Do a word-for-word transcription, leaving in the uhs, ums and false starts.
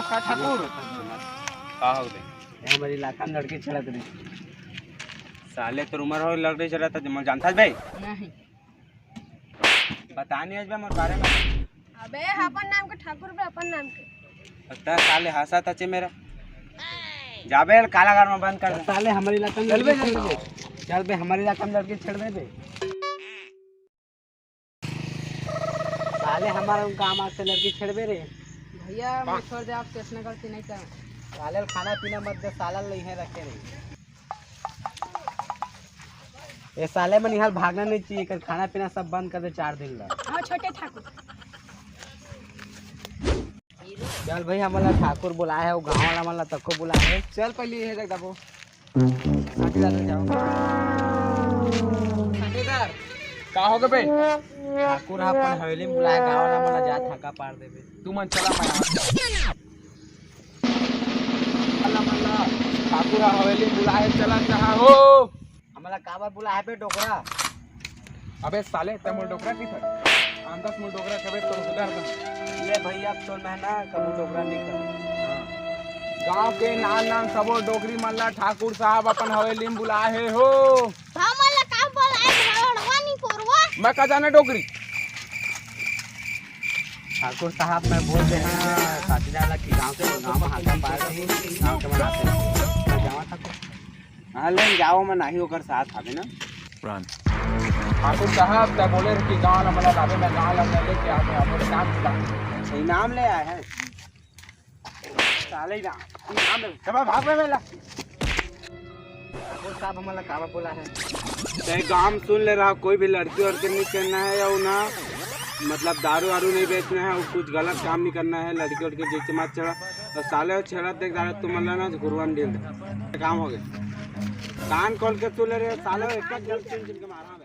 का ठाकुर? का हो बे? ये हमर इलाका में लड़की छेड़त रही। साले तोर उमर हो लड़की छेड़त, मोला जानथस बे? नहीं। बता नहीं आज बे मोर बारे में। अबे अपन नाम के ठाकुर बे, अपन नाम के। त साले हंसत हचे मेरा। जाबे काला घर में बंद कर दे। साले हमर इलाका में चल बे, लड़की चल बे। चल बे, हमर इलाका में लड़की छेड़बे बे। साले हमारा काम आज से लड़की छेड़बे रे। भैया, मैं छोड़ दे, आपसे ऐसा गलती नहीं करूँ। साले ल खाना पीना मत दे, साला ल इहें रखे रही। ये साले मन यहाँ भागना नहीं चाहिए, कर खाना पीना सब बंद कर दे चार दिन ला। हाँ, छोटे ठाकुर। चल भाई, हमला ठाकुर बुलाए है, वो गाँव वाला मन ला तको बुलाए है। चल पहले ये जगह दबो। साथीदार जाओ। साथीदार, का हो गे बे? ठाकुर ह अपन हवेली में बुलाए, गाँव वाला मन ला जा थका पार देबे। तू मन चला, मैं आवत। चला मन ला, ठाकुर ह हवेली में बुलाए, चला कहाँ हो? हमला काबर बुलाए बे डोकरा? अबे साले, तै मोला डोकरा किथस? आंदस मोला डोकरा कबे तोर सुधार कर। ले भैया, अब तोर मैं ना कबू डोकरा नहीं कर। गांव के नान नान सबो डोकरी मन ला ठाकुर साहब अपन हवेली में बुलाए हे हो। हमन ला का बोलाए, घरवा नहीं कोरवा। मैं का जाने डोकरी। ठाकुर साहब, मैं बोल दे हाँ, साथीदार ला कि गांव के, गांव में हाका पार दे, गांव के मन आते। मैं जावा ठाकुर। हाँ, ले जाओ, मैं नाही ओकर साथ आवे ना। ठाकुर साहब, तै बोले रहे कि गांव ला मला लावे, मैं गांव ला मैं लेके आवे, अब बोले नाम की बात। अच्छा, इनाम ले आए हैं। साले इनाम, इनाम ले, चला भाग बे मेला। ठाकुर साहब, हमला काबर बोला है? तै गांव में सुन ले रहा, कोई भी लड़की वड़की नहीं करना है और ना, मतलब, दारू वारू नहीं बेचना है और कुछ गलत काम नहीं करना है। लड़की वड़की जैसे मत छेड़ा। तो साले वो छेड़ा देख, दारू तुम मन ला ना, गुरुआन डील दे। काम हो गया। कान खोल के सुन ले रहे, साले एक गलत सुन सुन के मारा।